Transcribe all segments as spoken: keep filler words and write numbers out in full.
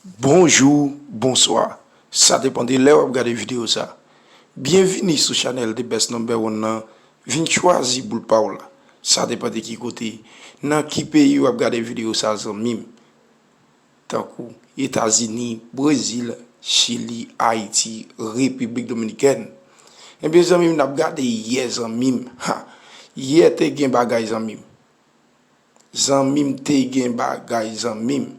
Bonjou, bonswa. Sa depann de lè w ap gade videyo sa. Byenvini sou chanèl The Best Number One nan. Vin chwazi boul pa w la. Sa depann de ki kote, nan ki peyi w ap gade videyo sa, zanmi m. Tankou Etazini, Brezil, Chili, Ayiti, Repiblik Dominikèn. Ebyen, zanmi m, n ap gade yè, zanmi m. Ha! Yè te gen bagay, zanmi m. Zanmi m, te gen bagay, zanmi m.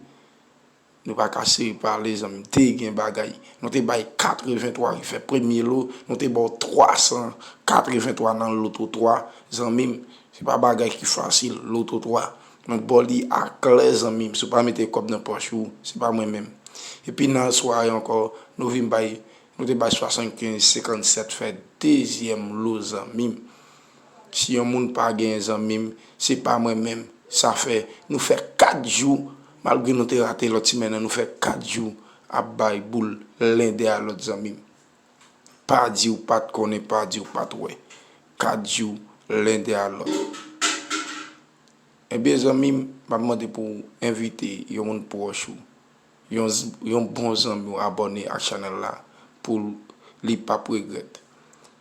Nou pa ka sere pale, zanmi m. Te gen bagay. Nou te bay katreventwa ki fè premye lo. Nou te ba w twa san katreventwa nan loto twa, zanmi m. Se pa bagay ki fasil, loto twa. Nou ba w li aklè, zanmi m. Si w pa mete kòb nan pòch ou, se pa mwen menm. Epi nan sware ankò, nou vin bay, nou te bay swasannkenz senkannsèt fè dezyèm lo, zanmi m. Si yon moun pa genyen, zanmi m, se pa mwen menm. Sa fè, nou fè kat jou, malgre nou te rate lòt semèn nan, nou fè kat jou ap bay boul len dèyè lòt, zanmi m. Pa di w pa t konnen, pa di w pa t wè. Kat jou len dèyè lòt. Ebyen, zanmi m, m ap mande pou w envite yon moun pwòch ou, yon z-, yon bon zanmi w abòne ak chanèl la pou li p ap regrèt.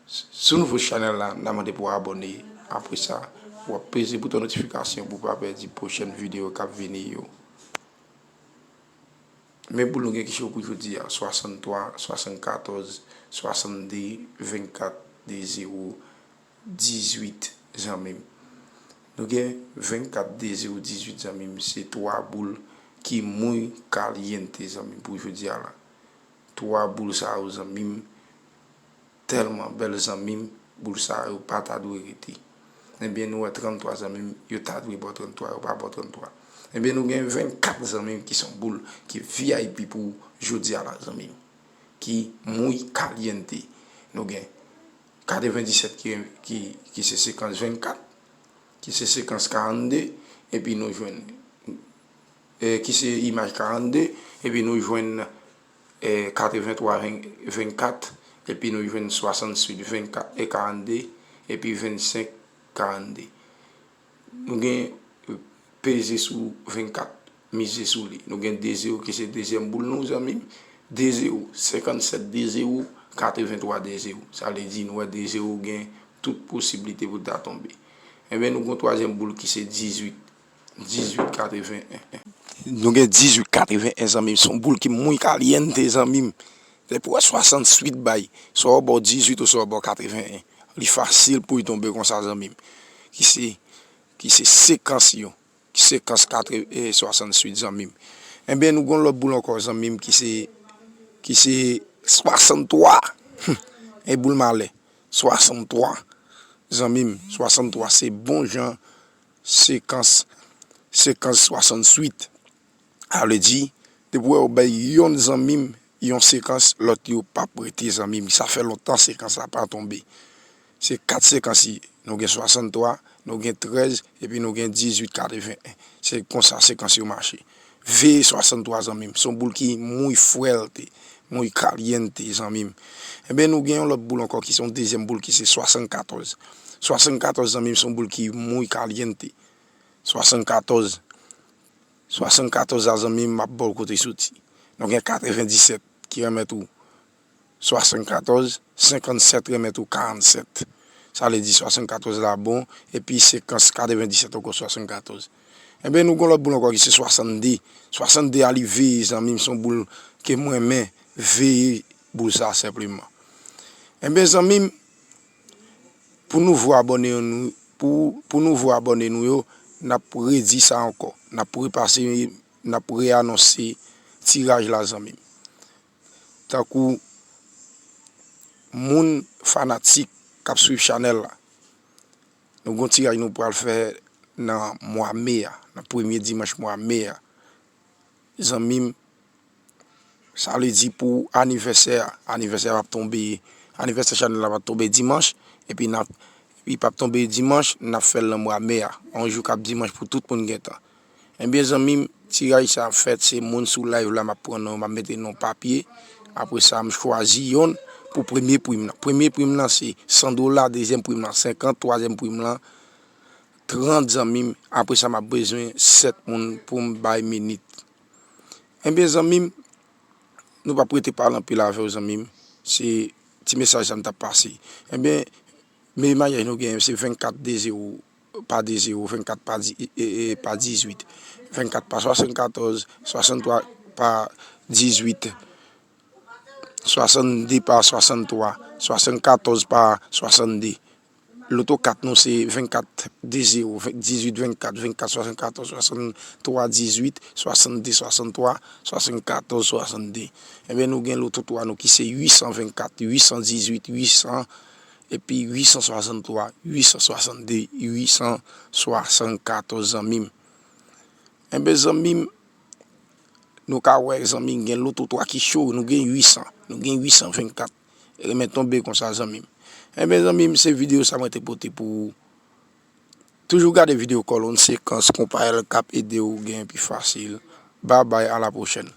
S-, si w nouvo sou chanèl la, n a mande pou w abòne. Apre sa, w ap peze bouton notifikasyon pou w pa pèdi pwochèn videyo k ap vini yo. Men boul nou gen ki cho pou jodi a, swasanntwa, swasannkatòz, swasannde, vennkat, de zewo, dizuit, zanmi m. Nou gen vennkat, de zewo, dizuit, zanmi m. Se twa boul ki muy caliente, zanmi m, pou jodi a la. Twa boul sa yo, zanmi m, tèlman bèl, zanmi m, boul sa yo pa ta dwe rete. Ebyen, nou wè tranntwa, zanmi m, yo ta dwe ba w tranntwa, yo pa ba w tranntwa. Ebyen, nou gen vennkat, zanmi m, ki se yon boul ki V I P pou jodi a la, zanmi m, ki muy caliente. Nou gen katrevendisèt ki, ki, ki se sekans vennkat, ki se sekans karannde, epi nou jwenn, e, ki se imaj karannde, epi nou jwenn, e, katrevenntwa vennkat, epi nou jwenn swasanntuit vennkat, e, karannde, epi vennsenk karannde. Nou gen peze sou vennkat, mize sou li. Nou gen de zewo ki se dezyèm boul nou, zanmi m. De zewo, senkannsèt de zewo, katreventwa de zewo. Sa vle di nou wè de zewo gen tout posiblite pou l ta tonbe. Ebyen, nou gen yon twazyèm boul ki se dizuit, dizuit katreven en. Nou gen dizuit katreven en, zanmi m. Se yon boul ki muy caliente, zanmi m. Depi w wè swasanntuit bay, swa yo ba w dizuit ou swa yo ba w katreven en. Li fasil pou l tonbe konsa, zanmi m. Ki se, ki se sekans yo. Ki sekans katre, e, swasanntuit, zanmi m. Ebyen, nou gen yon lòt boul ankò, zanmi m, ki se, ki se swasanntwa. Hum, e boul malè. Swasanntwa, zanmi m. Swasanntwa, se bon jan sekans, sekans swasanntuit. Sa vle di, depi w wè yo bay yonn, zanmi m, yon sekans, lòt yo p ap rete, zanmi m. Sa fè lontan sekans la pa tonbe. Se kat sekans li ye. Nou gen swasanntwa, nou gen trèz, epi nou gen dizuit katreven en. Se konsa sekans yo mache. Veye swasanntwa, zanmi m. Se yon boul ki muy fuerte, muy caliente, zanmi m. Ebyen, nou gen yon lòt boul ankò ki se yon dezyèm boul ki se swasannkatòz. Swasannkatòz, zanmi m, se yon boul ki muy caliente. Swasannkatòz. Swasannkatòz la, zanmi m, m ap ba w kote soti. Nou gen katrevendisèt ki remèt ou swasannkatòz, senkannsèt remèt ou karannsèt. Sa vle di swasannkatòz la bon, epi sekans katrevendisèt ankò swasannkatòz. Ebyen, nou gen lòt boul ankò ki se swasannde. Swasannde a li veye, zanmi m, se yon boul ke m renmen, veye boul sa senpleman. Ebyen, zanmi m, pou nouvo abòne nou, pou, pou nouvo abòne nou yo, n ap redi sa ankò. N ap repase, n ap reanonse tiraj la, zanmi m. Tankou moun fanatik k ap swiv chanèl la, nou gen yon tiraj nou pral fè nan mwa me a, nan premye dimanch mwa me a. Zanmi m, sa vle di pou anivèsè a, anivèsè a p ap tonbe, anivèsè chanèl la p ap tonbe dimanch, epi n ap, li p ap tonbe dimanch, n ap fè l nan mwa me a, yon jou k ap dimanch pou tout moun gen tan. Ebyen, zanmi m, tiraj sa ap fèt, se moun sou live la m ap pran non, m ap mete non papye. Apre sa, m chwazi yonn pou premye prim nan. Premye prim nan se san dola, dezyèm prim nan senkant, twazyèm prim nan trant, zanmi m. Apre sa, m ap bezwen sèt moun pou m bay minit. Ebyen, zanmi m, nou p ap rete pale anpil avè w, zanmi m. Se ti mesaj sa m t ap pase. Ebyen, men maryaj nou genyen, se vennkat de zewo pa de zewo, vennkat pa di, e, e, pa dizuit, vennkat pa swasannkatòz, swasanntwa pa dizuit, swasannde pa swasanntwa, swasannkatòz pa swasannde. Loto kat nou se vennkat de zewo, dizuit vennkat, vennkat swasannkatòz, swasanntwa dizuit, swasannde swasanntwa, swasannkatòz swasannde. Ebyen, nou gen loto twa nou ki se uitsan vennkat, uitsan dizuit, uitsan, epi uitsan swasanntwa, uitsan swasannde, uitsan swasannkatòz, zanmi m. Ebyen, zanmi m, nou ka wè, zanmi m, gen loto twa ki cho, nou gen uitsan, nou gen uitsan vennkat. Renmen tonbe konsa, zanmi m. Ebyen, zanmi m, se videyo sa mwen te pote pou ou. Toujou gade videyo Kolonn Sekans Konpayèl k ap ede w gen pi fasil. Babay, a la pwochèn.